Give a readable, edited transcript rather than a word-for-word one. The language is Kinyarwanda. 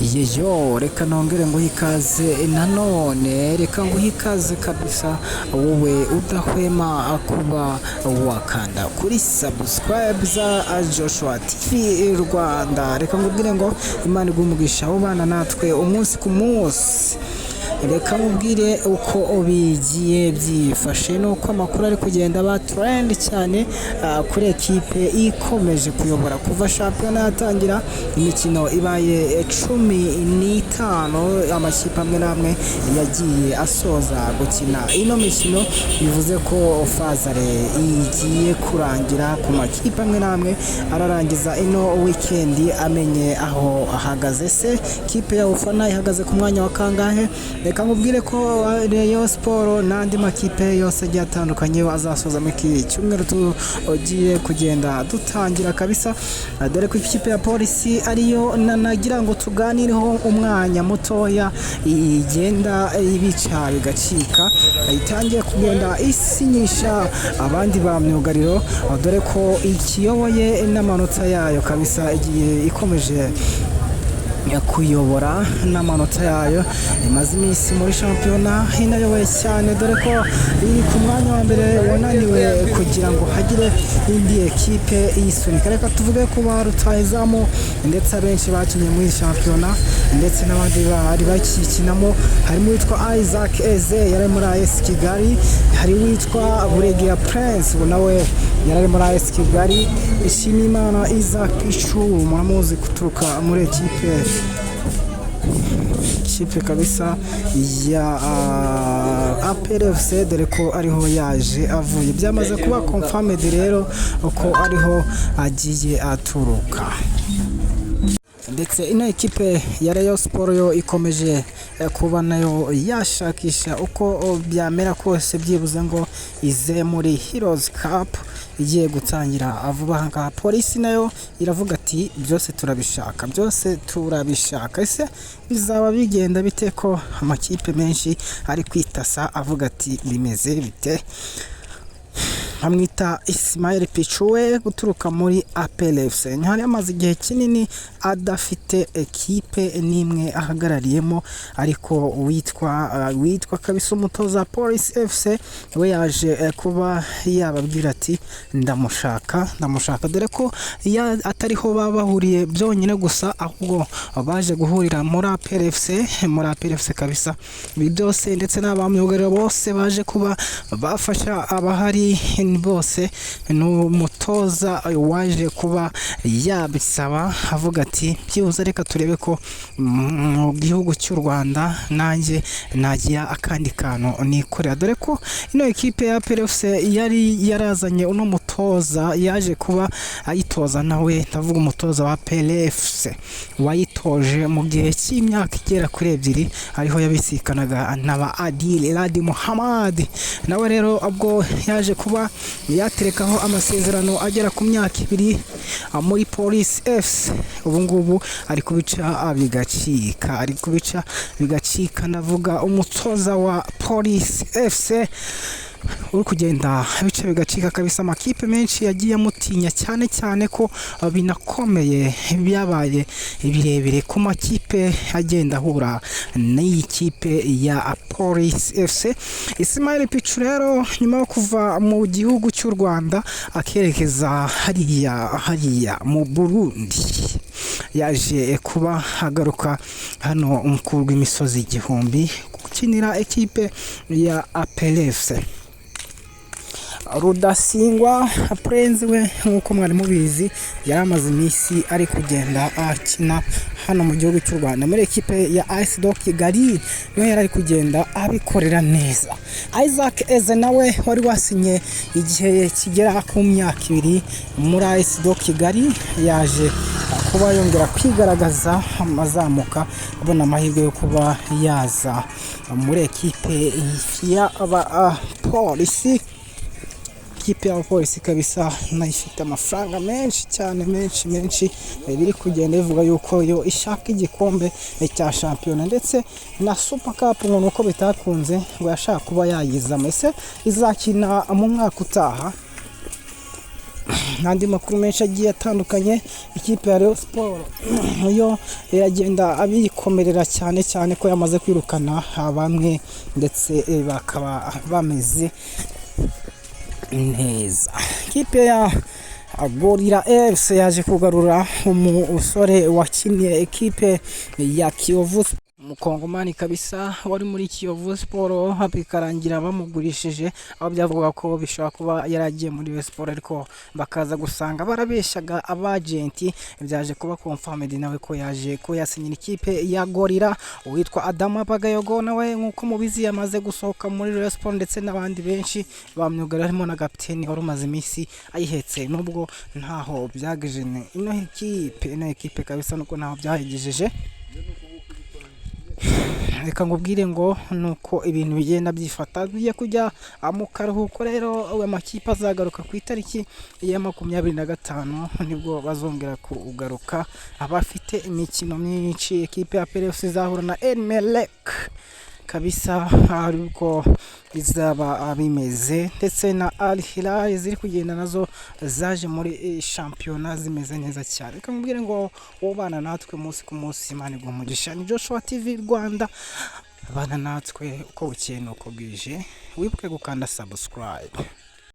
Yeyo, reka nongere nguhe ikaze nanone, reka nguhe ikaze kabisa, wowe udahwema kuba wakanda kuri subscribe za Joshua TV Rwanda. Reka ngubwire ngo Imana iguhe umugisha ubana natwe umunsi ku munsi. Reka nkubwire uko bigiye byifashe nuko amakuru ari kugenda aba trend cyane kuri ekipe ikomeje kuyobora kuva shampiyona yatangira. Imikino ibaye 15, amakipe amwe n'amwe yagiye asoza gukina ino mikino, bivuze ko phase aller igiye kurangira ku makipe amwe n'amwe, ararangiza ino weekend amenye aho ahagaze. Se kipe ya ufana ihagaze ku mwanya wa kangahe? Reka nkubwire ko Rayon Sport n'andi makipe yose agiye atandukanye azasoza muri iki cyumweru tugiye kugenda dutangira kabisa, dore ko ikipe ya Polisi ariyo nagira ngo tuganireho umwanya mutoya, igenda ibica bigacika, itangiye kugenda isinyisha abandi ba myugariro, dore ko ikiyoboye n'amanota yayo kabisa, igiye ikomeje kuyobora n'amanota yayo. Imaze iminsi muri shampiyona inayoboye cyane, dore ko iri ku mwanya wa mbere wananiwe kugira ngo hagire indi ekipe iyisunika. Reka tuvuge ko ba rutahizamu ndetse abenshi bakinnye muri shampiyona ndetse n'abandi bari bakikinamo, harimo uwitwa Isaac Eze yari muri AS Kigali, hari uwitwa Buregeya Prince, ubu nawe yari ari muri AS Kigali, Ishimimana Isaac Icu muramuzi guturuka muri ekipe kabisa ya APR FC, dore ko ariho yaje avuye, byamaze kuba confirmed rero ko ariho agiye aturuka. Ndetse ino ekipe ya Rayon Sport yo ikomeje kuba nayo yashakisha uko byamera kose byibuze ngo ize muri Heroes Cup igiye gutangira vuba aha ngaha. Polisi nayo iravuga ati: "Byose turabishaka, byose turabishaka." Ese bizaba bigenda bite ko amakipe menshi ari kwitasa avuga ati: "Bimeze bite?" Bamwita Ismail Pichuwe guturuka muri APR FC. Hari amaze igihe kinini adafite ekipe n'imwe ahagarariyemo, ariko witwa kabisa umutoza Police FC we yaje kuba yababwira ati: "Ndamushaka, ndamushaka," dore ko atariho baba bahuriye byonyine gusa, ahubwo baje guhurira muri APR FC, muri APR FC kabisa. Ibi byose ndetse n'abamyugariro bose baje kuba bafasha abahari bose, ni umutoza waje kuba yabisaba avuga ati: "Byibuze reka turebe ko mu gihugu cy'u Rwanda nanjye nagira akandi kantu nikorera," dore ko ino ekipe ya APR FC yari yarazanye uno mutoza yaje kuba ayitoza nawe. Ndavuga umutoza wa APR FC wayitoje mu gihe cy'imyaka igera kuri 2, ariho yabisikanaga na ba Adil Erradi Muhammad. Nawe rero ubwo yaje kuba yaterekaho amasezerano agera ku myaka 2 muri Police FC, ubu ngubu ari kubica bigacika, ari kubica bigacika. Ndavuga umutoza wa Police FC uri kugenda bica bigacika kabisa. Amakipe menshi yagiye amutinya cyane cyane ko binakomeye, byabaye birebire ku makipe agenda ahura n'iyi kipe ya Police FC. Ismail Pichu rero, nyuma yo kuva mu gihugu cy'u Rwanda akerekeza hariya mu Burundi, yaje kuba agaruka hano umukuru w'imisozi igihumbi gukinira ekipe ya APR FC. Rudasingwa Prince we, nk'uko mwari mubizi, yari amaze iminsi ari kugenda akina hano mu gihugu cy'u Rwanda muri ekipe ya AS de Kigali, niho yari ari kugenda abikorera neza. Isaac Eze nawe wari wasinye igihe kigera ku myaka 2 muri AS de Kigali, yaje kuba yongera kwigaragaza azamuka, abona amahirwe yo kuba yaza muri ekipe y'abapolisi. Ikipe y'abapolisi kabisa nayo ifite amafaranga menshi cyane, menshi menshi, biri kugenda bivuga yuko yo ishaka igikombe cya shampiyona ndetse na Super Cup, ngo nuko bitakunze, ngo yashaka kuba yayizamo. Ese izakina mu mwaka utaha? N'andi makuru menshi agiye atandukanye. Ikipe ya Rayon Sport yo iragenda abikomerera cyane cyane ko yamaze kwirukana bamwe, ndetse bakaba bameze neza. Ikipe ya Gorilla FC yaje kugarura umusore wakiniye ekipe ya Kiyovu, umukongomani kabisa wari muri Kiyovu Sport, bikarangira bamugurishije, aho byavuga ko bishobora kuba yaragiye muri Rayon Sport, ariko bakaza gusanga barabeshaga abagenti. Byaje kuba confirmed nawe ko yaje ko yasinyira ikipe ya Gorilla. Uwitwa Adama Bagayogo nawe nk'uko mubizi yamaze gusohoka muri Rayon Sport, ndetse n'abandi benshi ba myugariro harimo na kapiteni wari umaze iminsi ayihetse, nubwo ntaho byagejeje ino ekipe kabisa, nubwo ntaho byayigejeje. Reka nkubwire ngo nuko ibintu bigenda byifata. Tugiye kujya mu karuhuko rero. Amakipe azagaruka ku itariki ya 25, nibwo bazongera kugaruka abafite imikino myinshi. Ekipe ya APR FC izahura na Al Merreikh kabisa, ariko bizaba bimeze, ndetse na Al Hilal ziri kugenda nazo zaje muri shampiyona zimeze neza cyane. Reka nkubwire ngo ubana natwe umunsi ku munsi, Imana iguha umugisha. Ni Joshua TV Rwanda, bana natwe uko bukeye n'uko bwije, wibuke gukanda subscribe.